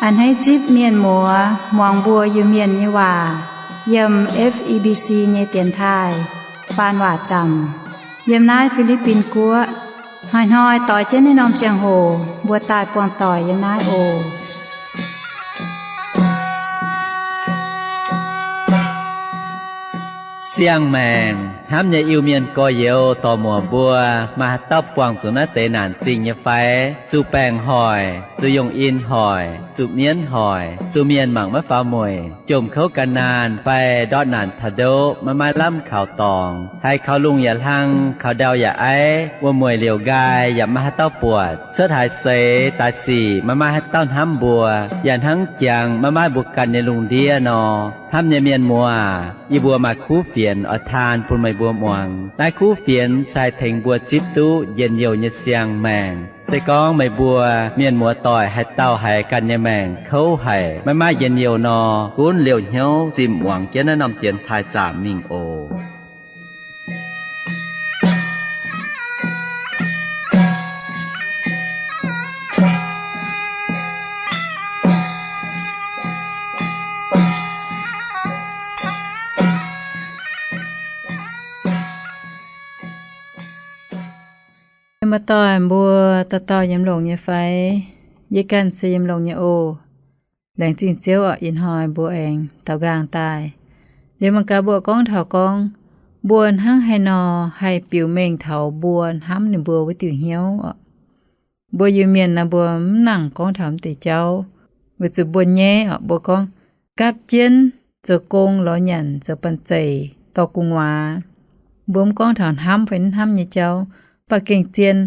A'hneiv zipv mienh muoz muangx mbuo Iu-Mienh nyei waac yiem F E B C nyei dienx taaih faan waac zaamc yiem naaiv Fi^li^bin Guoqv. Hnoi-hnoi doix jienv naaiv norm ziangh hoc mbuo daaih buangh doic yiem naaiv oc. Siang-maengc hnamv nyei Iu-Mienh gorx-youz dorc-muoc mbuo, maaih haaix dauh buangh zuqc naaiv deix naanc zingh nyei fai? Zuqc baengc hoic, zuqc yungh in hoic, zuqc mienv hoic, zuqc mienh mangc maiv faaux mueic, jomc kouv gan naanh fai ndortv naanc taux ndoqv maiv maaih lamh kaux dorngx, haiz kaux lungh yaac hlang, kaux ndau yaac aiv, wuom-mueic liouc nqaai yaac maiv maaih haaix dauh buatc, cuotv haaix seix daaih sic maiv maaih haaix dauh hnamv mbuo, yaac hnangv jangx maiv maaih mbuo ganh nyei lungh ndiev nor, hnamv nyei mienh muoz, yie mbuo maaih kuv fienx oix taan bun meih mbuo muangx. Naaiv kuv fienx se haih tengx mbuo zipv duqv njien-youh nyei siang-maengc. Se gorngv meih mbuo mienh muoz doic haaix dauh haiz ganh nyei maengc kouv haic, maiv maaih njien-youh nor, gunv liouh hnyouv zinh muangx jienv naaiv norm dienx taaih zaamc mingh oc. Mienh muoz-doic mbuo, dauh dauh yiem longx nyei fai? Yie ganh se yiem longx nyei oc. Laengz zingh Ziouv oc, ih hnoi mbuo aengx daaux nqaang daaih. Liuz mangc gaax mbuo gorngv taux gorngv, mbuo hnangv haaix nor haih biux mengh taux mbuo hnamv ninh mbuo wuov diuh hnyouv oc. Mbuo Iu-Mienh naaiv mbuo mv nangc gorngv taux mv deix jauv, weic zuqc mbuo nyaiv oc. Mbuo gorngv gapv jienv zoux gong lorz nyanc zoux banh zeic dorh gu'nguaaz. Mbuo mv gorngv taux hnamv fai mv hnamv nyei jauv, mv baac gengh zien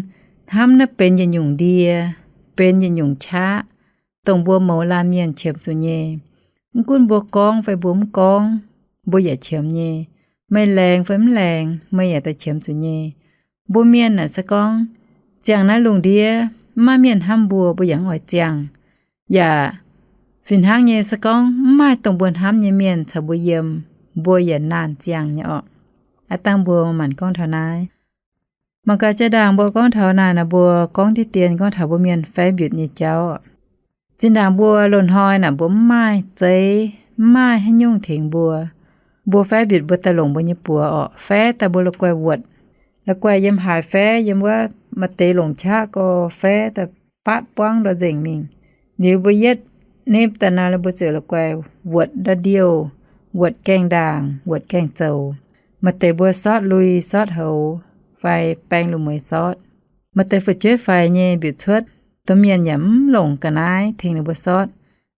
hnamv naaiv benx yietc nyungc ndie, benx yietc nyungc qaqv, dongh mbuo mouz laanh mienh qiemx zuqc nyei. Mv gunv mbuo gorngv fai mbuo mv gorngv, mbuo yaac qiemx nyei. Meih laengz fai mv laengz, meih yaac daaih qiemx zuqc nyei. Mbuo mienh naaic se gorngv ziangh naaiv lungh ndiev mv maaih mienh hnamv mbuo, mbuo yaac mv oix ziangh. Yaac fih hnangv nyei se gorngv mv maaih dongh mbuo hnamv nyei mienh caux mbuo yiem, mbuo yaac naanh ziangh nyei orqc. Aav dangh mbuo maanc gorngv taux naaiv. Mangc gaax jaa-ndaangc mbuo gorngv taux naaic nor, mbuo gorngv diqv dien gorngv taux mbuo mienh faix mbiutc nyei jauv. Zinh ndaangc mbuo loz-hnoi naaic mbuo mv maaih zeiv, mv maaih haaix nyungc tengx mbuo. Mbuo faix mbiutc mbuo daaih longc mbuo nyei buoz orqc, faix daaih mbuo la'guaih wuotc. La'guaih yiem haaix faix yiem wuov, maaih deix longc qaqv gorx faix daaih faatv buangv ndor nzengc mingh. Liuz mbuo yietv nipv daaih nor, mbuo ziouc la'guaih wuotc ndor ndiouh, wuotc gaengh ndaangc, wuotc gaengh zoux. Maaih deix mbuo sortv lui sortv houx fai baeng lungh mueiz sortv. Maaih deix fu'jueiv faix nyei mbiutc cuotv, domh mienh yaac mv longc ga'naaiv tengx ninh mbuo sortv,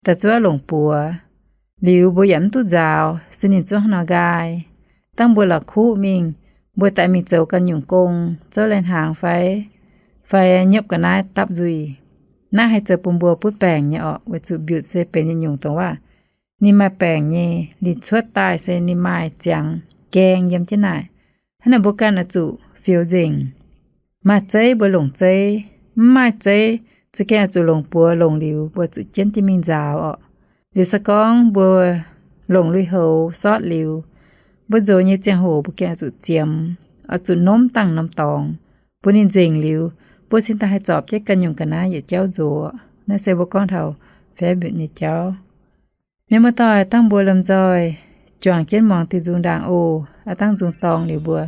daaih zuov longc buoz. Liuz mbuo yaac mv duqv nzaaux, se ninh zuov hnangv nor nqaai. Dangh mbuo la'kuqv mingh, mbuo daaih mingh zoux ganh nyungc gong, zouv lai-hnaangx fai, fai nyiepv ga'naaiv dapv nzuih. Naaiv haih zoux bun mbuo butv baengc nyei orqc, weic zuqc mbiutc se benx yietc nyungc dongh waac ninh maaih baengc nyei, ninh cuotv daaih se ninh maaih ziangx gaeng yiem jienv naaic. Hnangv naaic mbuo ganh oix zuqc fioux nzengc. Maaih zeiv mbuo longc zeiv, mv maaih zeiv za'gengh oix zuqc longc buoz, longc liuz mbuo zuqc jienv jienv mingh nzaaux orqc. Liuz se gorngv mbuo longc lui-houx sortv liuz, mbuo nzox nyei ziangh hoc mbuo gengh oix zuqc ziemx, oix zuqc nomv dangh norm dorngx, bun ninh nzengc liuz, mbuo cingx daaih haih zorpc jienv ganh nyungc ga'naaiv yietc jauv nzox. Naaiv se mbuo gorngv taux faix mbiutc nyei jauv. Mienh muoz-doic, dangh mbuo lomh nzoih juangc jienv muangx diuh nzung ndaangc oc. Aav dangh nzung dorngx liuz mbuo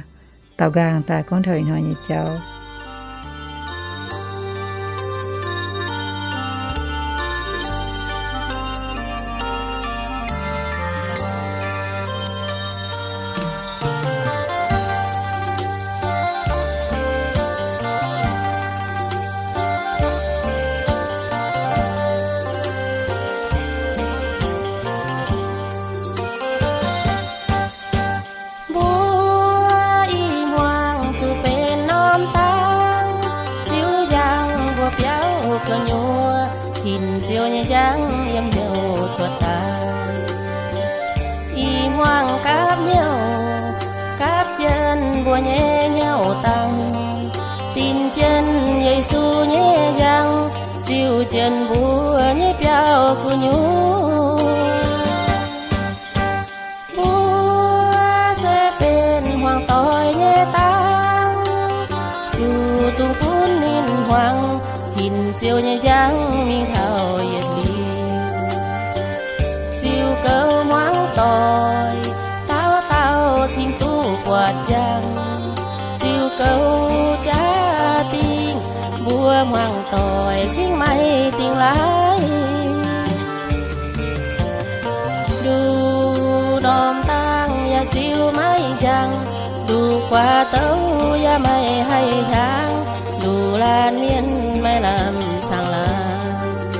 daaux nqaang daaih gorngv taux ih hnoi nyei jauv. Mbuo ih hmuangx zuqc benx norm dangh, Ziouv njang mbuo biauv gu'nyuoz, tin-ziouv nyei njang yiem hnyouv cuotv daaih. Ih hmuangx gapv hnyouv, gapv jienv mbuo nyei hnyouv dangh, dinc jienv Yesu nyei njang, ziux jienv mbuo nyei biauv gu'nyuoz. Mbuo nyei njang mingh taux yietc liuz. Ziux goux hmuangv doic, dauh dauh cingx duqv buatc njang. Ziux goux jaa-dingh, mbuo hmuangv doic cingx maiv dingh laaix. Nduqc norm dangh yaac ziux maiv njang, nduqc guaax douc yaac maiv haih hiaangx, nduqc laanh mienh maiv lamh caangh laangz.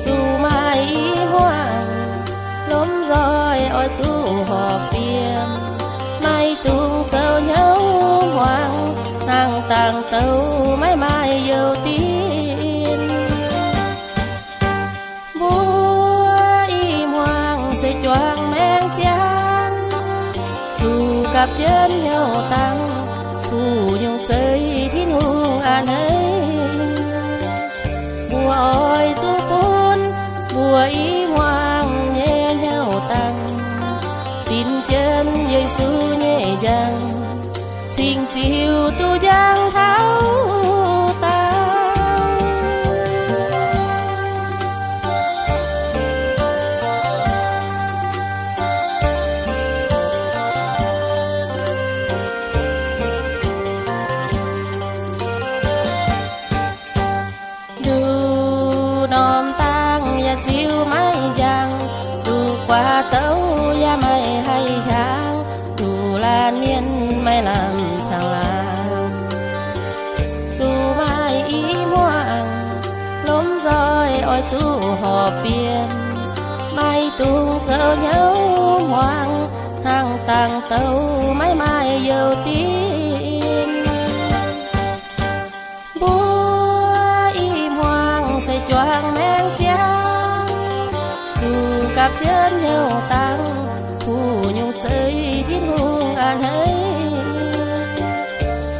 Zuqc maaih i hmuangx lomh nzoih oix zuqc horpc fiem, maiv dungx zoux hnyouv hmuangx, hnangv dangh douc maiv maaih youh dinc. Mbuo i hmuangx se juangc maengc ziangx, zuqc gapv jienv hnyouv dangh, kuh nyungc zeiz Tin-Hungh a'hneiv. Mbuo oix zuqc bun mbuo i hmuangx nyei hnyouv dangh dinc jienv Yesu nyei njang, cingx ziux duqv njang taux daauh. Nduqc norm dangh yaac ziux maiv njang, nduqc guaax douc yaac maiv haih hiaangx, nduqc laanh mienh maiv lamh caangh laangz. Zuqc maaih i hmuangx lomh nzoih oix zuqc horpc fiem, maiv dungx zoux hnyouv hmuangx, hnangv dangh douc maiv maaih youh dinc. Mbuo i hmuangx se juangc maengc ziangx, zuqc gapv jienv hnyouv dangh, kuh nyungc zeiz Tin-Hungh a'hneiv.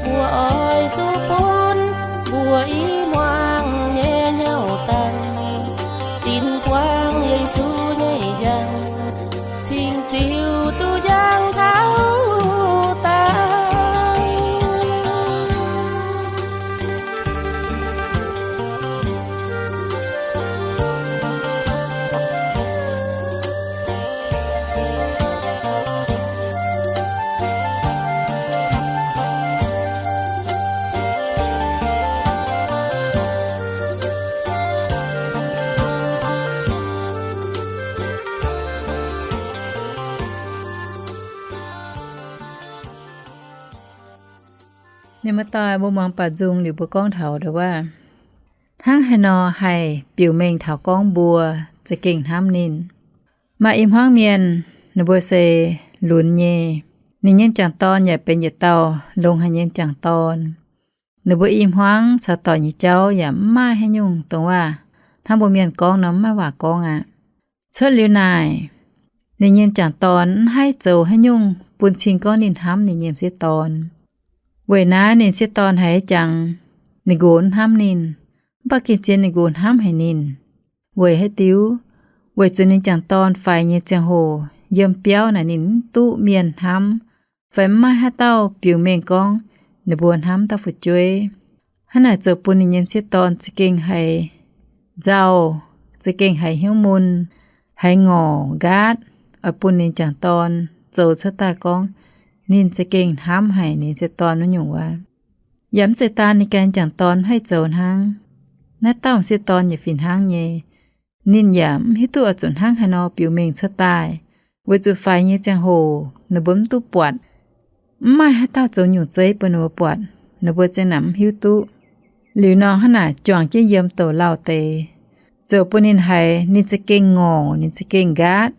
Mbuo oix zuqc bun mbuo i hmuangx nyei hnyouv dangh dinc buangv Yesu nyei njang, cingx ziux duqv njang taux daauh. Ninh mbuo daaih mbuo muangx baac nzung liuz mbuo gorngv taux ndau wuov, hnangv haaix nor haih biux mengh taux gorngv mbuo za'gengh hnamv ninh. Maaih i hmuangv mienh, ninh mbuo se lunx nyei. Ninh nyei m'jangc dorn yaac benx yietc dauh longx haic nyei m'jangc dorn. Ninh mbuo i hmuangv caux doic nyei jauv yaac mv maaih haaix nyungc dongh waac, hnangv mbuo mienh gorngv nor mv maaih waac gorngv aqv. Cuotv liuz naaic, ninh nyei m'jangc dorn mv haih zoux haaix nyungc bun cing gorngv ninh hnamv ninh nyei m'sieqv dorn. Weic naaiv ninh sieqv dorn haiz jangx, ninh nqox mv hnamv ninh, mv baac gengh zien ninh nqox hnamv haic ninh. Weic haaix diuc? Weic zuqc ninh jangc dorn faix nyei ziangh hoc yiem biauv naaic ninh mv duqv mienh hnamv, fai mv maaih haaix dauh biux mengh gorngv ninh mbuo hnamv dauh fu'jueiv. Hnangv naaic zoux bun ninh nyei m'sieqv dorn za'gengh haiz nzauh, za'gengh haiz hnyouv mun, haiz ngorc nqaatv, oix bun ninh jangc dorn zoux cuotv daaih gorngv ninh za'gengh hnamv haic ninh m'sieqv dorn wuov nyungc waac. Yaac mv zeiz daan ninh ganh jangc dorn haih zoux hnangv. Naaiv dauh m'sieqv dorn yaac fih hnangv nyei. Ninh yaac mv hiuv duqv oix zuqc hnangv haaix nor biux mengh cuotv daaih, weic zuqc faix nyei ziangh hoc ninh mbuo mv duqv buatc. Mv maaih haaix dauh zoux nyungc zeiv bun ninh mbuo buatc, ninh mbuo za'gengh mv hiuv duqv. Liuz nor hnangv naaic juangc jienv yiem douc lauh deix, zoux bun ninh haiz ninh za'gengh ngorc, ninh za'gengh nqaatv,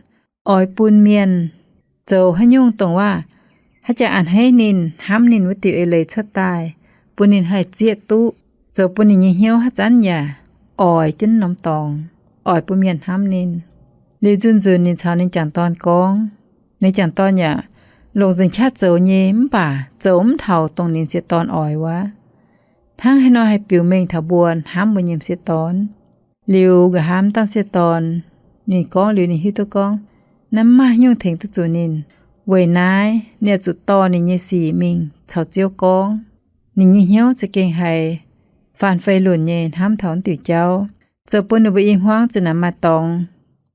oix bun mienh zoux haaix nyungc dongh waac haaix jaax a'hneiv ninh, hnamv ninh wuov diuc eix leiz cuotv daaih, bun ninh haih zieqv duqv, zoux bun ninh nyei hnyouv haaix zanc yaac oix jienv norm dorngx, oix bun mienh hnamv ninh. Liuz nzunc nzunc ninh caux ninh jangc dorn gorngv, ninh jangc dorn yaac longc nzengc qaqv zoux nyei, mv baac zoux mv taux dongh ninh m'sieqv dorn oix wuov. Hnangv haaix nor haih biux mengh taux mbuo hnamv mbuo nyei m'sieqv dorn? Liuz nqa'haav m'sieqv dorn ninh gorngv liuz ninh hiuv duqv gorngv naaiv mv maaih haaix nyungc tengx duqv zuqc ninh. Weic naaiv ninh oix zuqc dorh ninh nyei sic mingh caux Ziouv gorngv. Ninh nyei hnyouv za'gengh haiz faanh fei lunc nyei hnamv taux wuov diuc jauv, zoux bun ninh mbuo i hmuangv za'naaic maaih dorngx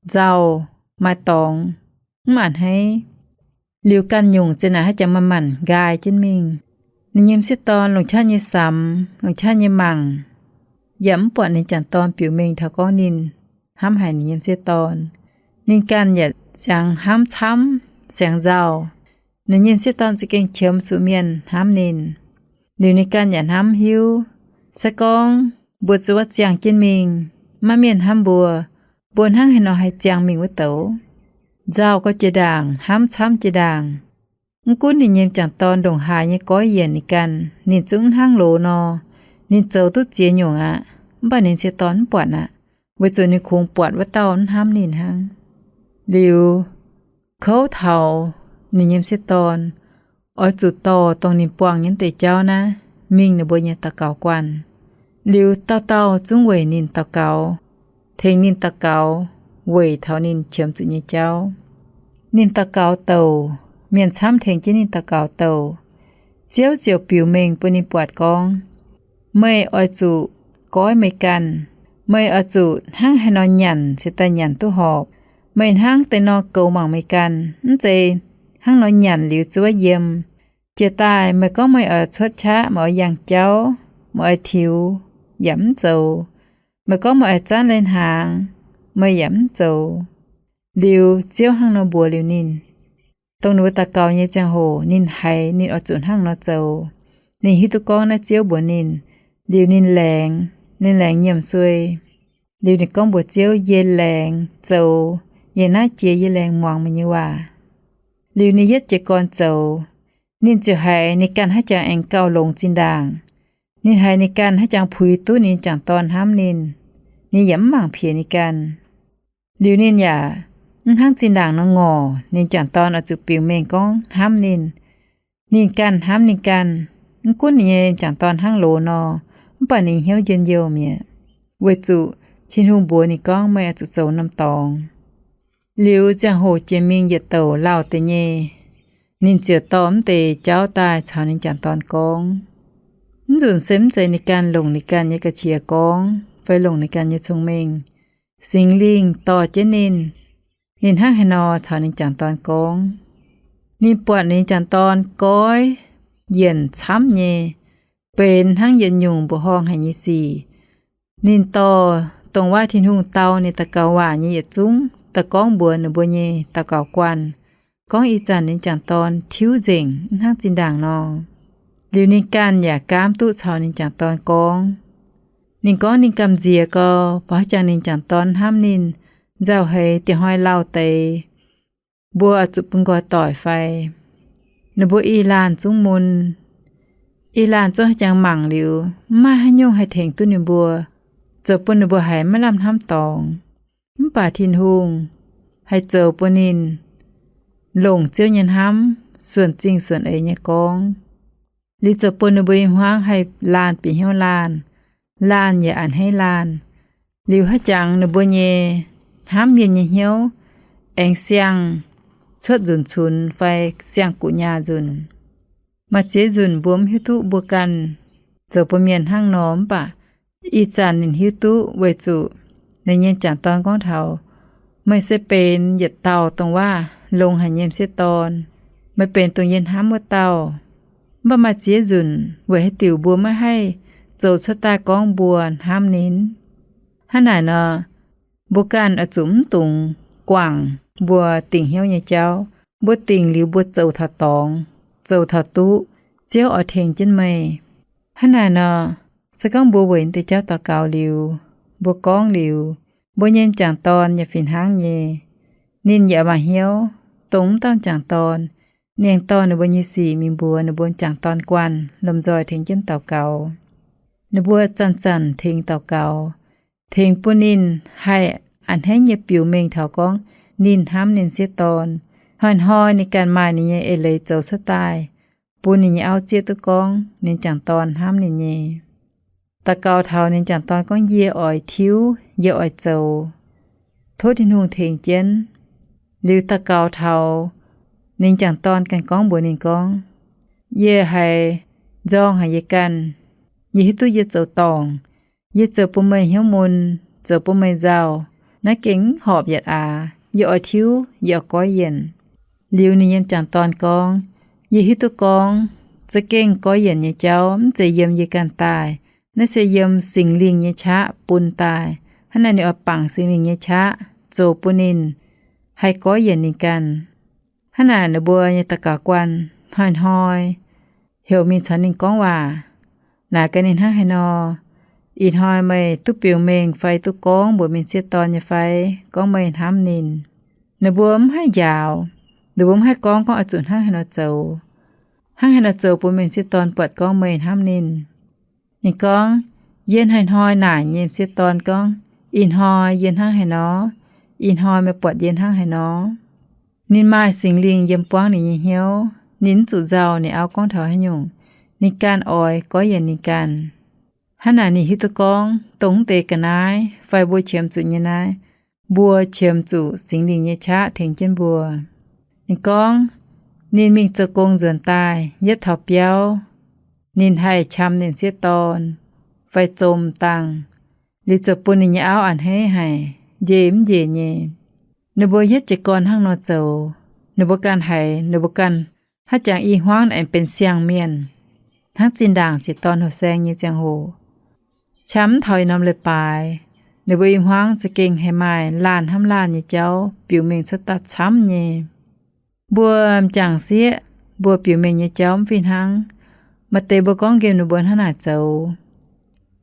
nzauh, maaih dorngx mv a'hneiv. Liuz ganh nyungc za'naaic haaix jangx manc-manc nqaai jienv mingh. Ninh nyei m'sieqv dorn longc qaqv nyei samx, longc qaqv nyei mangc, yaac mv buatc ninh jangc dorn biux mengh taux gorngv ninh hnamv haic ninh nyei m'sieqv dorn. Ninh ganh yaac ziangx hnamv camv, ziangx nzauh. Ninh nyei m'sieqv dorn za'gengh qiemx zuqc mienh hnamv ninh. Liuz ninh ganh yaac hnamv hiuv, se gorngv mbuo zuov ziangh jienv mingh, maiv mienh hnamv mbuo, mbuo hnangv haaix nor haih ziangh mingh wuov douc? Nzauh gau jiex ndaangc, hnamv camv jiex ndaangc. Mv gunv ninh nyei m'jangc dorn ndongc haaix nyei goiv yienc ninh ganh, ninh zungv mv hnangv loz nor. Ninh zoux duqv ziex nyungc aqv, mv baac ninh m'sieqv dorn mv buatc aqv, weic zuqc ninh kungx buatc wuov dauh mv hnamv ninh hnangv. Liuz, kouv taux ninh nyei m'sieqv dorn, oix zuqc dorh dongh ninh buangh nyei deix jauv naaiv mingh ninh mbuo nyei daux gaux guanh. Liuz dauh dauh zungv weic ninh daux gaux, tengx ninh daux gaux weic taux ninh qiemx zuqc nyei jauv. Ninh daux gaux douc, mienh camv tengx jienv ninh daux gaux douc. Ziouv ziouc biux mengh bun ninh buatc gorngv, meih oix zuqc goiv meih ganh. Meih oix zuqc hnangv haaix nor nyanc se daaih nyanc duqv horpc. Meih hnangv deix nor goux mangc meih ganh, mv zeiz hnangv nor nyanc liuz zuov yiem. Jiex daaih meih gorngv meih oix cuotv qaqv, meih oix yangh jauv, meih oix tiux, yaac mv zoux. Meih gorngv meih oix zanv lai-hnaangx, meih yaac mv zoux. Liuz Ziouv hnangv nor mbuox liuz ninh. Dongh ninh mbuo daux gaux nyei ziangh hoc ninh haiz ninh oix zuqc hnangv nor zoux. Ninh hiuv duqv gorngv naaiv Ziouv mbuox ninh. Liuz ninh laengz, ninh laengz nyiemc suei. Liuz ninh gorngv mbuox Ziouv, yie laengz zoux, yie naaiv jiex yie laengz muangx meih nyei waac. Liuz ninh yietv jiez gorn zoux. Ninh ziouc haiz ninh ganh haaix jangx aengx gauh longx zinh ndaangc. Ninh haiz ninh ganh haaix jangx puix duqv ninh jangc dorn hnamv ninh. Ninh yaac mv mangc piex ninh ganh. Liuz ninh yaac mv hnangv zinh ndaangc nor ngorc ninh jangc dorn oix zuqc biux mengh gorngv hnamv ninh. Ninh ganh hnamv ninh ganh. Mv gunv ninh nyei jangc dorn hnangv loz nor, mv baac ninh hnyouv njien-youh mi'aqv, weic zuqc Tin-Hungh mbuox ninh gorngv, meih oix zuqc zoux norm dorngx. Liuz ziangh hoc jiex mingh yietc douc lauh deix nyei, ninh ziouc dorh mv deix jauv daaih caux ninh jangc dorn gorngv. Mv nzunc se mv zeiz ninh ganh longc ninh ganh nyei ga'qiex gorngv fai longc ninh ganh nyei cong-mengh. Singx Lingh dorh jienv ninh. Ninh hnangv haaix nor caux ninh jangc dorn gorngv, ninh buatc ninh jangc dorn goiv yienc camv nyei, benx hnangv yietc nyungc mbuoqc horngh haic nyei sic. Ninh dorh dongh waac Tin-Hungh dau ninh daux gaux waac nyei yietc zungv daaih gorngv mbuox ninh mbuo nyei daux gaux guanh, gorngv ih zanc ninh jangc dorn tiuv nzengc, mv hnangv zinh ndaangc nor. Liuz ninh ganh yaac gaamv duqv caux ninh jangc dorn gorngv. Ninh gorngv ninh gamh nziex gau, baac haaix jangx ninh jangc dorn hnamv ninh, nzauh heix dieh hnoi lauh deix, mbuo zuqc bun nqoi doic fai? Ninh mbuo i laanh zungv mun. I laanh zungv haaix jangx mangc liuz, mv maaih haaix nyungc haih tengx duqv ninh mbuo, zoux bun ninh mbuo haiz maiv lamh hnamv dorngx. Mv baac Tin-Hungh haih zoux bun ninh longc Ziouv nyei hnamv suonc zingh suonc eix nyei gorngv. Liuz zoux bun ninh mbuo i hmuangv haih laanh bieqc hnyouv laanh, laanh yaac a'hneiv laanh. Liuz haaix jangx ninh mbuo nyei hnamv mienh nyei hnyouv aengx siang cuotv nzunc cunx fai siang guqc nyaah nzunc. Maaih ziex nzunc mbuo mv hiuv duqv mbuo ganh zoux bun mienh hnangv nor, mv baac ih zanc ninh hiuv duqv weic zuqc ninh nyei jangc dorn gorngv taux, meih se benx yietc dauh dongh waac longx haic nyei m'sieqv dorn. Meih benx dongh yie hnamv wuov dauh. Mv baac maaih ziex nzunc weic haaix diuc mbuo maiv haih zoux cuotv daaih gorngv mbuo hnamv ninh? Hnangv naaic nor, mbuo ganh oix zuqc mv dungx guangc mbuo dingc hnyouv nyei jauv. Mbuo dingc liuz mbuo zoux taux dorngx, zoux taux duqv, Ziouv oix tengx jienv meih. Hnangv naaic nor, se gorngv mbuo weic deix jauv daux gaux liuz, mbuo gorngv liuz, mbuo nyei m'jangc dorn yaac fih hnangv nyei. Ninh yaac maaih hnyouv dongh mv dauh m'jangc dorn. Ninh aengx dorh ninh mbuo nyei sic mingh mbuox ninh mbuo m'jangc dorn guanh lomh nzoih tengx jienv daux gaux. Ninh mbuo zanc-zanc tengx daux gaux, tengx bun ninh haih a'hneiv nyei biux mengh taux gorngv ninh hnamv ninh m'sieqv dorn. Hnoi-hnoi ninh ganh maaih ninh nyei eix leiz zoux cuotv daaih, bun ninh nyei auv zieqv duqv gorngv ninh m'jangc dorn hnamv ninh nyei. Daux gaux taux ninh m'jangc dorn gorngv, yie oix tiuv, yie oix zoux. Tov Tin-Hungh tengx jienv. Liuz daux gaux taux, ninh m'jangc dorn ganh gorngv mbuox ninh gorngv, yie haiz nzorng haic yie ganh. Yie hiuv duqv yie zoux dorngc. Yie zoux bun meih hnyouv mun, zoux bun meih nzauh. Naaiv gengh mv horpc yietc aax. Yie oix tiuv, yie oix goiv yienc. Liuz ninh yiem jangc dorn gorngv, Yie hiuv duqv gorngv za'gengh goiv yienc nyei jauv mv zeiz yiem yie ganh daaih. Naaiv se yiem Singx Lingh nyei qaqv bun daaih. Hnangv naaic ninh oix bangc Singx Lingh nyei qaqv zoux bun ninh haih goiv yienc ninh ganh. Hnangv naaic ninh mbuo nyei daux gaux guanh hnoi-hnoi heuc mingh caux ninh gorngv waac, naaic gaax ninh hnangv haaix nor, Ih hnoi meih duqv biux mengh fai duqv gorngv mbuox mienh sieqv dorn nyei fai gorngv meih hnamv ninh? Ninh mbuo mv haih njaaux. Ninh mbuo mv haih gorngv, gorngv oix zuqc hnangv haaix nor zoux. Hnangv haaix nor zoux bun mienh sieqv dorn buatc gorngv meih hnamv ninh? Ninh gorngv, Yie hnoi-hnoi naaic nyei sieqv dorn gorngv, Ih hnoi yie hnangv haaix nor, ih hnoi meih buatc yie hnangv haaix nor. Ninh maaih Singx Lingh yiem buangv ninh nyei hnyouv. Ninh mv zuqc nzauh ninh auv gorngv taux haaix nyungc. Ninh ganh oix goiv yienc ninh ganh. Hnangv naaic ninh hiuv duqv gorngv dongh mv deix ga'naaiv fai mbuo qiemx zuqc nyei naaiv, mbuo qiemx zuqc Singx Lingh nyei qaqv tengx jienv mbuo. Ninh gorngv, ninh mingh zoux gong nzuonx daaih yietv taux biauv, ninh haih qam ninh sieqv dorn fai zom dangh, liuz zoux bun ninh nyei auv a'hneiv haic, njiec mv njiec nyei. Ninh mbuo yietv jiez gorn hnangv nor zoux. Ninh mbuo ganh haiz ninh mbuo ganh haaix jangx i hmuangv aengx benx siang-mienh, hnangv zinh ndaangc sieqv dorn houh saeng nyei ziangh hoc, qam mv taux ih norm leiz-baaix, ninh mbuo i hmuangv za'gengh haih maaih laanh hnamv laanh nyei jauv biux mengh cuotv daaih camv nyei. Mbuo m'jangc sieqv, mbuo biux mengh nyei jauv mv fih hnangv. Maaih deix mbuo gorngv nqemh ninh mbuo hnangv naaic zoux.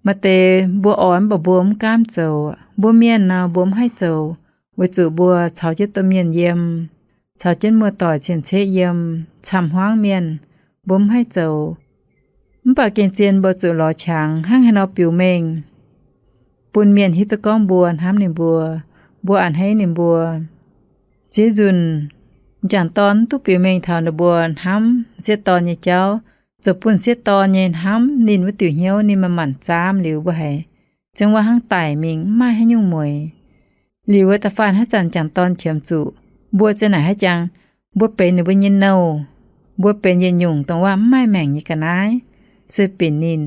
Maaih deix mbuo oix mv baac mbuo mv gaamv zoux. Mbuo mienh nor, mbuo mv haih zoux, weic zuqc mbuo caux jienv domh mienh yiem, caux jienv muoz-doic cien-ceqv yiem, camv hmuangv mienh, mbuo mv haih zoux. Mv baac gengh zien mbuo zuqc lorz qangx hnangv haaix nor biux mengh bun mienh hiuv duqv gorngv mbuo hnamv ninh mbuo, mbuo a'hneiv ninh mbuo. Ziex nzunc m'jangc dorn mv duqv biux mengh taux ninh mbuo hnamv m'sieqv dorn nyei jauv, zoux bun m'sieqv dorn nyei hnamv ninh wuov diuc hnyouv ninh manc-manc zaamv liuz mbuo haiz ziangh waac hnangv daic mingh, mv maaih haaix nyungc mueiz. Liuz wuov da'faanh haaix zanc m'jangc dorn qiemx zuqc, mbuo za'naaic haaix jangx, mbuo benx ninh mbuo nyei nouh, mbuo benx yietc nyungc dongh waac mv maaih maengc nyei ga'naaiv, sueih binc ninh.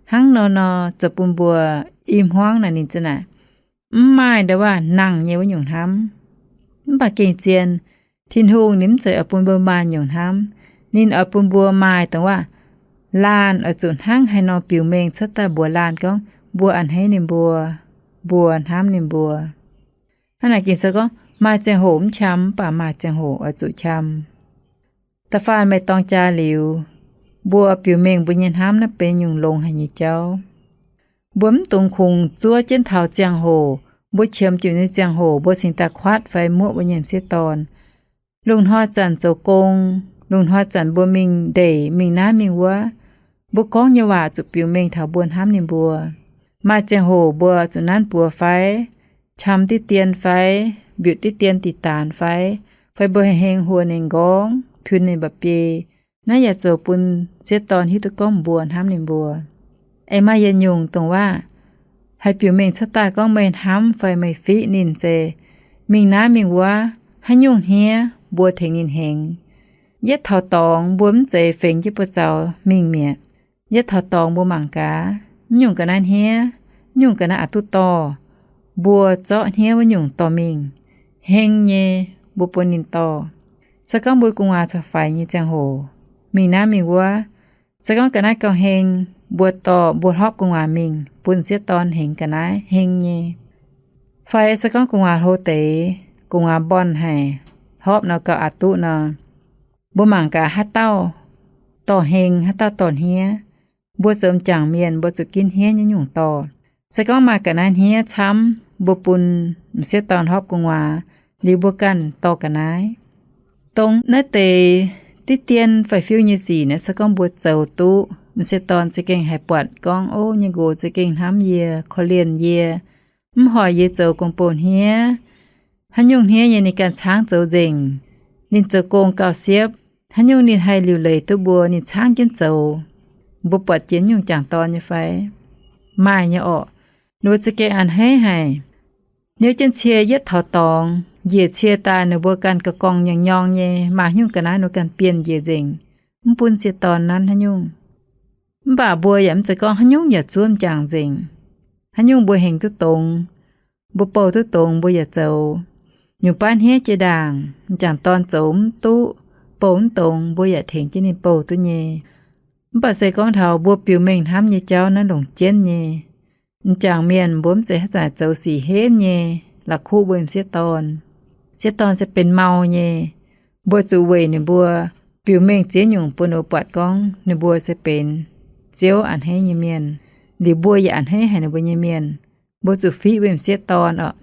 Hnangv nor nor zoux bun mbuo i hmuangv naaic ninh za'naaic mv maaih nda'waac nangh nyei wuov nyungc hnamv. Mv baac gengh zien, Tin-Hungh ninh mv zeiz oix bun mbuo maaih nyungc hnamv. Ninh oix bun mbuo maaih dongh waac laanh oix zuqc hnangv haaix nor biux mengh cuotv daaih mbuox laanh gorngv mbuo a'hneiv ninh mbuo, mbuo hnamv ninh mbuo. Hnangv naaic Ging-Sou gorngv maaih ziangh hoc mv qam, mv baac maaih ziangh hoc oix zuqc qam. Da'faanh meih dorng jaa liuz, mbuo biux mengh mbuo nyei hnamv naaiv benx nyungc longx haic nyei jauv. Mbuo mv dungx kungx zuov jienv taux ziangh hoc, mbuo qiemx jienv nyei ziangh hoc mbuo cingx daaih kuatv fai muoqv mbuo nyei m'sieqv dorn. Lungh hnoi zanc zoux gong, lungh hnoi zanc mbuo mingh ndeic mingh naaiv mingh wuov, mbuo gorngv nyei waac zuqc biux mengh taux mbuo hnamv ninh mbuo. Maaih ziangh hoc mbuo zuqc nanv buoz fai qam diqv dien fai mbiutc diqv dien diqc daanx fai, fai mbuo heng huo ninh nqorngv, tuix ninh mba'biei. Naaiv yaac zoux bun m'sieqv dorn hiuv duqv gorngv mbuo hnamv ninh mbuo. Aengx maaih yietc nyungc dongh waac haih biux mengh cuotv daaih gorngv meih hnamv fai meih fiqv ninh se, mingh naaiv mingh wuov, haaix nyungc hniev mbuo tengx ninh hengx. Yietv taux dorngx mbuo mv zeiz fengx jienv buoz zaux mingh mi'aqv. Yietv taux dorngx mbuo mangc gaax, mv nyungc ga'naaiv hniev, mv nyungc ga'naaiv aqc duqv dorh, mbuo zorqv hniev wuov nyungc dorh mingh. Heng nyei, mbuo bun ninh dorh. Se gorngv mbuo gu'nguaaz caux faix nyei ziangh hoc, mingh naaiv mingh wuov, se gorngv ga'naaiv gauh heng, mbuo dorh, mbuo hlopv gu'nguaaz mingh bun m'sieqv dorn hengx ga'naaiv, heng nyei. Fai se gorngv gu'nguaaz hlo deix, gu'nguaaz mbon haic, hlopv nor gauh aqc duqv nor, mbuo mangc gaax haaix dauh dorh heng, haaix dauh dorh hniev. Mbuo zoux m'jangc mienh mbuo zuqc ginv hniev nyei nyungc dorh. Se gorngv maaih ga'naaiv hniev camv, mbuo bun m'sieqv dorn hlopv gu'nguaaz, liuz mbuo ganh dorh ga'naaiv. Dongh naaiv deix diqv dien fai fiuv nyei sic naaiv, se gorngv mbuo zoux duqv, m'sieqv dorn za'gengh haiz buatc gorngv, ov, nyei nqox za'gengh hnamv yie, korv-lienh yie, mv hoic yie zoux gong-bou hniev. Haaix nyungc hniev nyei ninh ganh caangv zoux nzengc. Ninh zoux gong gauh siepv. Haaix nyungc ninh haih liuc leiz duqv mbuo, ninh caangv jienv zoux. Mbuo buatc jiex nyungc jangc dorn nyei fai? Maaih nyei orqc. Ninh mbuo za'gengh a'hneiv haic. Niouv jienv cie yietv taux dorngx, njiec cie daaih ninh mbuo ganh ga'gorngv nyorng nyorng nyei, maaih nyungc ga'naaiv ninh mbuo ganh bienh njiec nzengc, mv bun m'sieqv dorn nanv haaix nyungc. Mv baac mbuo yaac mv zeiz gorngv haaix nyungc yaac zuov m'jangc nzengc. Haaix nyungc mbuo hengx duqv dongz, mbuo bouh duqv dongz, mbuo yaac zoux. Nyungc baav hniev jiex ndaangc, m'jangc dorn zoux mv duqv, bouh mv dongz, mbuo yaac tengx jienv ninh bouh duqv nyei. Mv baac se gorngv taux mbuo biux mengh hnamv nyei jauv naaiv longc jienv nyei. M'jangc mienh mbuo mv zeiz haaix zanc zoux sic henv nyei, la'kuqv mbuo m'sieqv dorn. Sieqv dorn se benx mau nyei. Mbuo zuqc weic ninh mbuo biux mengh ziex nyungc bun ninh mbuo buatc gorngv ninh mbuo se benx Ziouv a'hneiv nyei mienh, liuz mbuo yaac a'hneiv haic ninh mbuo nyei mienh. Mbuo zuqc fiqv mbuo m'sieqv dorn oc.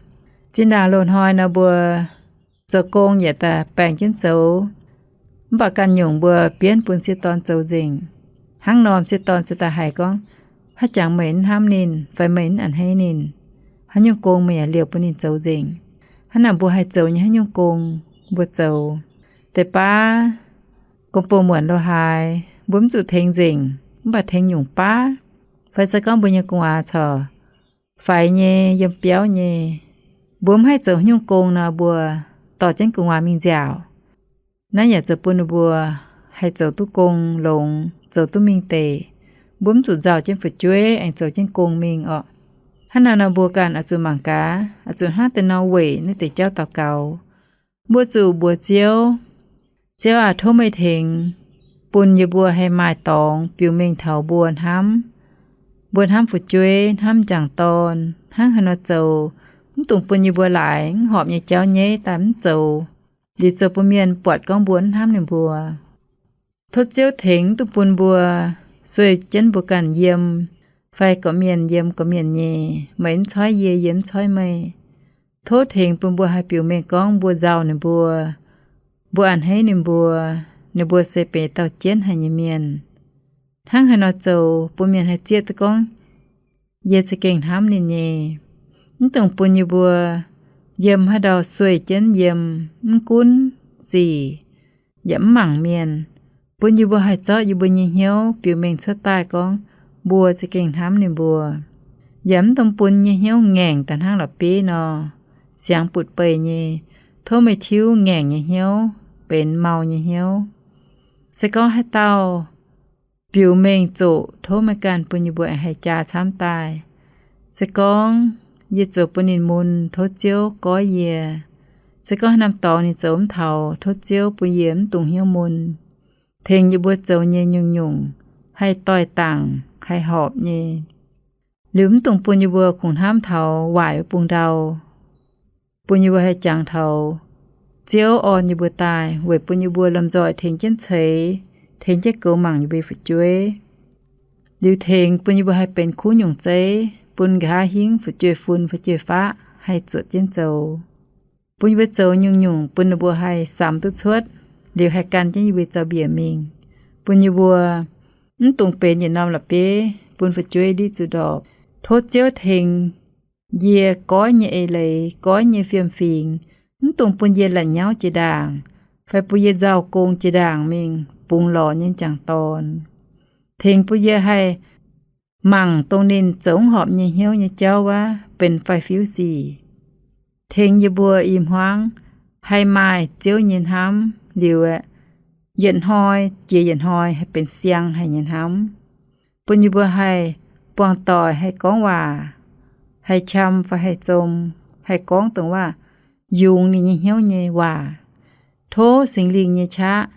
Zinh ndaangc loz-hnoi nor mbuo zoux gong yaac daaih baengh jienv zoux, mv baac ganh nyungc mbuo bienv bun sieqv dorn zoux nzengc. Hnangv nor m'sieqv dorn se daaih haiz gorngv, haaix jangx meih mv hnamv ninh fai meih mv a'hneiv ninh, haaix nyungc gong meih yaac liouh bun ninh zoux nzengc. Hnangv naaic mbuo haih zoux nyei haaix nyungc gong mbuo zoux. Deix baav gong-bou muonc lo haaix, mbuo mv zuqc tengx nzengc, mv baac tengx nyungc baav. Fai se gorngv mbuo nyei gu'nguaaz corc faix nyei, yiem biauv nyei, mbuo mv haih zoux haaix nyungc gong nor, mbuo dorh jienv gu'nguaaz mingh nziaauc. Naaiv yaac zoux bun ninh mbuo haih zoux duqv gong longx, zoux duqv mingh deic. Mbuo mv zuqc nzauh jienv fu'jueiv aengx zoux jienv gong mingh orqc. Hnangv naaiv nor mbuo ganh oix zuqc mangc gaax, oix zuqc hnangv deix nor weic naaiv deix jauv daux gaux. Mbuo zuqc mbuox Ziouv, Ziouv aac, tov meih tengx bun yie mbuo haih maaih dorngx biux mengh taux mbuo hnamv, mbuo hnamv fu'jueiv, hnamv m'jangc dorn, hnangv haaix nor zoux, mv dungx bun yie mbuo laaix mv horpc nyei jauv nyaiv daaih mv zoux, liuz zoux bun mienh buatc gorngv mbuo mv hnamv ninh mbuo. Tov Ziouv tengx mv dungx bun mbuo sueih jienv mbuo ganh yiem, fai gorqv-mienh yiem gorqv-mienh nyei, meih mv coiv yie, yie mv coiv meih. Tov tengx bun mbuo haih biux mengh gorngv mbuo nzauh ninh mbuo, mbuo a'hneiv ninh mbuo, ninh mbuo se benx dauh jienv haic nyei mienh. Hnangv haaix nor zoux bun mienh haih zieqv duqv gorngv yie za'gengh hnamv ninh nyei. Mv dungx bun yie mbuo yiem haaix ndau sueih jienv yiem, mv gunv sic yaac mv mangc mienh. Bun yie mbuo haih zorqv yie mbuo nyei hnyouv biux mengh cuotv daaih gorngv mbuo za'gengh hnamv ninh mbuo. Yaac mv dungx bun nyei hnyouv ngaengc daaih hnangv la'bieiv nor, siangx butv-beih nyei. Tov meih tiuv ngaengc nyei hnyouv benx mau nyei hnyouv. Se gorngv haaix dauh biux mengh zoqc, tov meih ganh bun yie mbuo aengx haih jaa camv daaih. Se gorngv yie zoux bun ninh mun, tov Ziouv goiv yie. Se gorngv haaix norm dorngx ninh zoux mv taux, tov Ziouv bun yie mv dungx hnyouv mun. Tengx yie mbuo zoux nyei nyungc-nyungc haih doix-dangc, haih horpc nyei. Liuz mv dungx bun yie mbuo kungx hnamv taux waaic wuov bung ndau. Bun yie mbuo haih jangx taux Ziouv orn yie mbuo daaih weic bun yie mbuo lomh nzoih tengx jienv ceix, tengx jienv goux mangc yie mbuo nyei fu'jueiv. Liuz tengx bun yie mbuo haih benx kuv nyungc zeiv bun nqa'haav hingv fu'jueiv-fun fu'jueiv-faqv haih zuotc jienv zoux. Bun yie mbuo zoux nyungc-nyungc bun ninh mbuo haih samx duqv cuotv, liuz haih gan jienv yie mbuo zaux-mbiec mingh. Bun yie mbuo mv dungx benx yietc norm la'bieiv bun fu'jueiv ndiqv zuqc ndorpc. Tov Ziouv tengx yie goiv nyei eix leiz, goiv nyei fiem-fingx, mv dungx bun yie la'nyauv jiex ndaangc, fai bun yie nzauh gong jiex ndaangc mingh bungx lorz nyei m'jangc dorn. Tengx bun yie haih mangc dongh ninh zoux mv horpc nyei hnyouv nyei jauv wuov benx faix-fiuv sic. Tengx yie mbuo i hmuangv haih maaih Ziouv nyei hnamv liuz aeqv, yietc hnoi jiex yietc hnoi haih benx siang haic nyei hnamv. Bun yie mbuo haih buangh doic, haih gorngv waac, haih qam fai haih zom, haih gorngv dongh waac yungz ninh nyei hnyouv nyei waac. Tov Singx Lingh nyei qaqv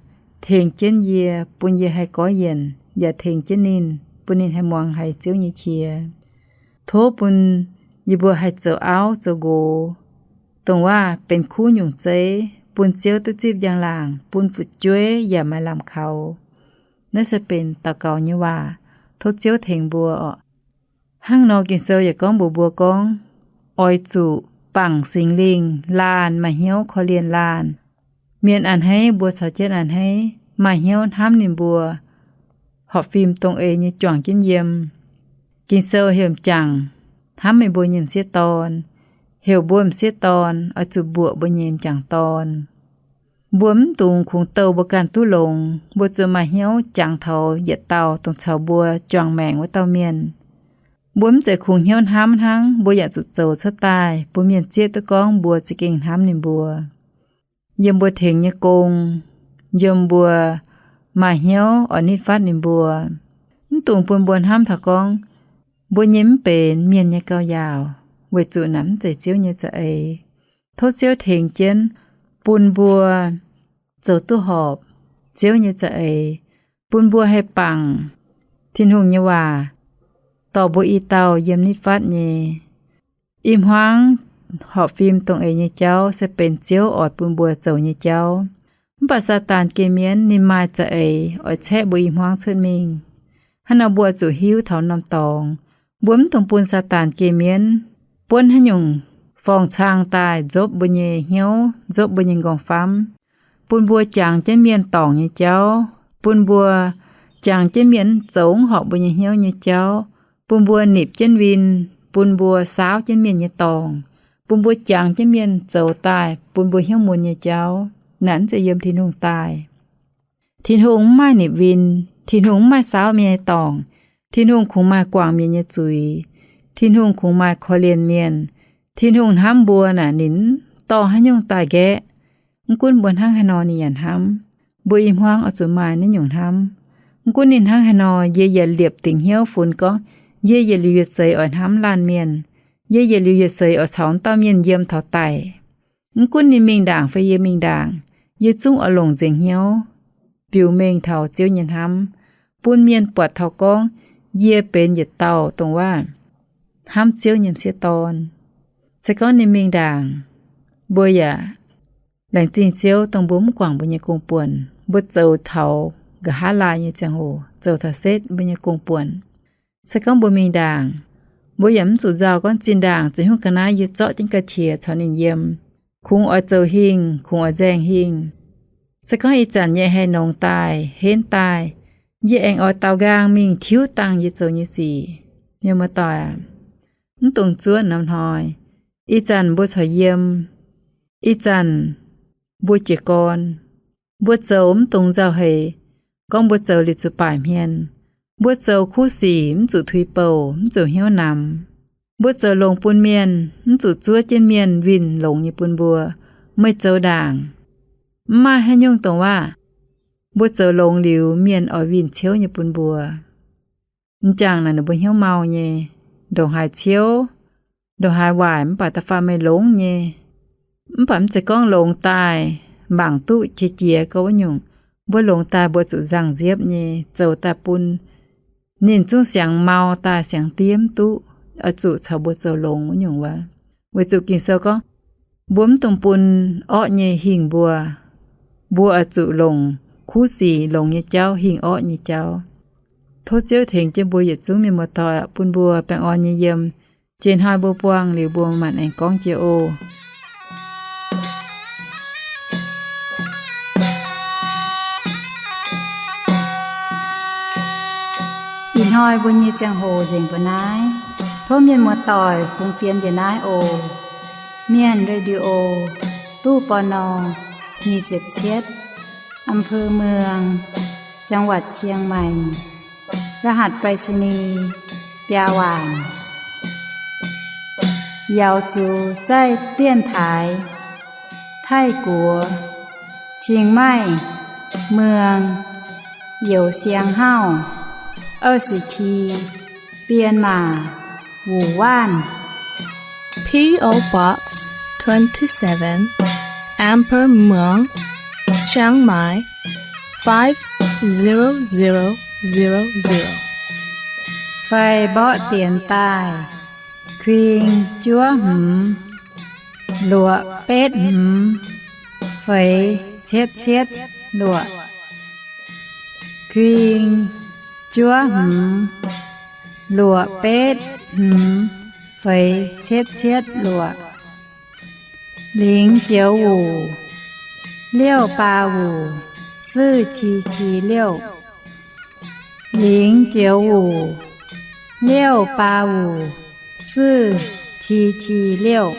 tengx jienv yie, bun yie haih goiv yienc, yaac tengx jienv ninh, bun ninh haih muangx haiz Ziouv nyei qiex. Tov bun yie mbuo haih zoux auv zoux nqox, dongh waac benx kuv nyungc zeiv, bun Ziouv duqv zipv njang-laangc, bun fu'jueiv yaac maaih lamh kaux. Naaiv se benx daux gaux nyei waac. Tov Ziouv tengx mbuo oc. Hnangv nor Ging-Sou yaac gorngv mbuox mbuo gorngv, oix zuqc bangc Singx Lingh, laanh maaih hnyouv korv-lienh laanh. Mienh a'hneiv mbuo caux jienv a'hneiv, maaih hnyouv hnamv ninh mbuo, horpc fim dongh eix nyei juangc jienv yiem. Ging-Sou heuc m'jangc hnamv meih mbuo nyei m'sieqv dorn, heuc mbuo m'sieqv dorn oix zuqc mbuoqc mbuo nyei m'jangc dorn. Mbuo mv dungx kungx douh mbuo ganh duqv longx, mbuo zuqc maaih hnyouv jangx taux yietc dauh dongh caux mbuo juangc maengc wuov dauh mienh. Mbuo mv zeiz kungx hnyouv hnamv hnangv, mbuo yaac zuqc zoux cuotv daaih bun mienh zieqv duqv gorngv mbuo za'gengh hnamv ninh mbuo. Yiem mbuo tengx nyei gong, yiem mbuo maaih hnyouv oix nitv fatv ninh mbuo. Mv dungx bun mbuo hnamv taux gorngv mbuo nyei mv benx mienh nyei gauh yaauc, weic zuqc naaic mv zeiz Ziouv nyei za'eix. Tov Ziouv tengx jienv bun mbuo zoux duqv horpc Ziouv nyei za'eix, bun mbuo haih bangc Tin-Hungh nyei waac dorh mbuo i dauh yiem nitv fatv nyei. I hmuangv horpc fim dongh eix nyei jauv se benx Ziouv oix bun mbuo zoux nyei jauv. Mv baac Saadaan geh mienv ninh maaih za'eix oix caeqv mbuo i hmuangv cuotv mingh. Hnangv nor mbuo zuqc hiuv taux norm dorngx. Mbuo mv dungx bun Saadaan geh mienv buonv haaix nyungc forng-cang daaih nzopv mbuo nyei hnyouv, nzopv mbuo nyei nqorngv-famv, bun mbuo jangx jienv mienh dorngc nyei jauv, bun mbuo jangx jienv mienh zoux mv horpc mbuo nyei hnyouv nyei jauv, bun mbuo nipc jienv win, bun mbuo saauv jienv mienh nyei dorngc, bun mbuo jangx jienv mienh zoux daaih bun mbuo hnyouv mun nyei jauv. Naaic mv zeiz yiem Tin-Hungh daaih. Tin-Hungh mv maaih nipc win, Tin-Hungh mv maaih saauv mienh nyei dorngc. Tin-Hungh kungx maaih guangc mienh nyei zuiz. Tin-Hungh kungx maaih korv-lienh mienh. Tin-Hungh hnamv mbuo naaic ninh mv dorh haaix nyungc daaih nqaeqv. Mv gunv mbuo hnangv haaix nor ninh yaac hnamv. Mbuo i hmuangv oix zuqc maaih naaiv nyungc hnamv. Mv gunv ninh hnangv haaix nor, yie yietc liepc dingc hnyouv funx gorngv, yie yietc liuz yietc seix oix hnamv laanh mienh. Yie yietc liuz yietc seix oix caux dauh mienh yiem taux daic. Mv gunv ninh mingh ndaangc fai yie mingh ndaangc, yie zungv oix longc nzengc hnyouv biux mengh taux Ziouv nyei hnamv, bun mienh buatc taux gorngv yie benx yietc dauh dongh waac hnamv Ziouv nyei m'sieqv dorn. Se gorngv ninh mingh ndaangc, mbuo yaac laengz zingh Ziouv dongh mbuo mv guangc mbuo nyei gong-buonc, mbuo zoux taux nqa'haav laai nyei ziangh hoc, zoux taux setv mbuo nyei gong-buonc. Se gorngv mbuo mingh ndaangc, mbuo yaac mv zuqc nzauh gorngv zinh ndaangc za'gengh ga'naaiv yie zorqv jienv ga'qiex caux ninh yiem, kungx oix zoux hingh, kungx oix nzaeng hingh. Se gorngv ih zanc nyei haih nongx daaih, henv daaih, yie aengx oix daaux nqaang mingh tiuv dangh yie zoux nyei sic. Mienh muoz-doic aac, mv dungx zuov norm hnoi. Ih zanc mbuo corc yiem, ih zanc mbuo jiez gorn. Mbuo zoux mv dungx nzauh heix gorngv mbuo zoux liuz zuqc baaic hmien. Mbuo zoux kuv sic mv zuqc tuix bouc, mv zuqc hnyouv namx. Mbuo zoux longx bun mienh mv zuqc zuov jienv mienh winh longx nyei bun mbuo. Meih zoux ndaangc, mv maaih haaix nyungc dongh waac mbuo zoux longx liuz mienh oix winh ciouv nyei bun mbuo. M'jangc naaic ninh mbuo hnyouv mau nyei, ndongc haaix ciouv, ndongc haaix waaic mv baac da'faanh meih longx nyei. Mv baac mv zeiz gorngv longx daaih mangc duqv qiex jiez gorngv wuov nyungc. Mbuo longx daaih mbuo zuqc nzangc nziepv nyei, zoux daaih bun ninh zungv siangx mau daaih siangx diev mv duqv, oix zuqc caux mbuo zoux longx wuov nyungc wuov. Weic zuqc Ging-Sou gorngv, mbuo mv dungx bun orqv nyei hingh mbuo. Mbuo oix zuqc longc kuv sic longx nyei jauv hingh orqv nyei jauv. Tov Ziouv tengx jienv mbuo yietc zungv mienh muoz-doic bun mbuo baengh orn nyei yiem. Jiex hnoi mbuo buangh liuz mbuo maanc aengx gorngv jiex oc. Ih hnoi mbuo nyei ziangh hoc nzengc mbuo naaiv. Tov mienh muoz-doic fungx fienx njiec naaiv oc. Mienh Radio, ตู้ ปณ. nyic ziepc cietv, อำเภอเมือง จังหวัดเชียงใหม่ รหัสไปรษณีย์ biaa waanc. 瑶族在电台 Taiv-Guoqv, 清迈, เมือง, 邮箱号 二十七, 编码 五万. P O Box twenty-seven, Amber Muang, Chiang Mai, five zero zero zero zero. Fai mborqv dienx daaih, kuing juov hmz, luoqc betv hmz, feix cietv cietv luoqc. Kuing juov hmz, luoqc betv hmz, feix cietv cietv luoqc. 零九五 六八五 四七七六. 零九五 六八五 四七七六.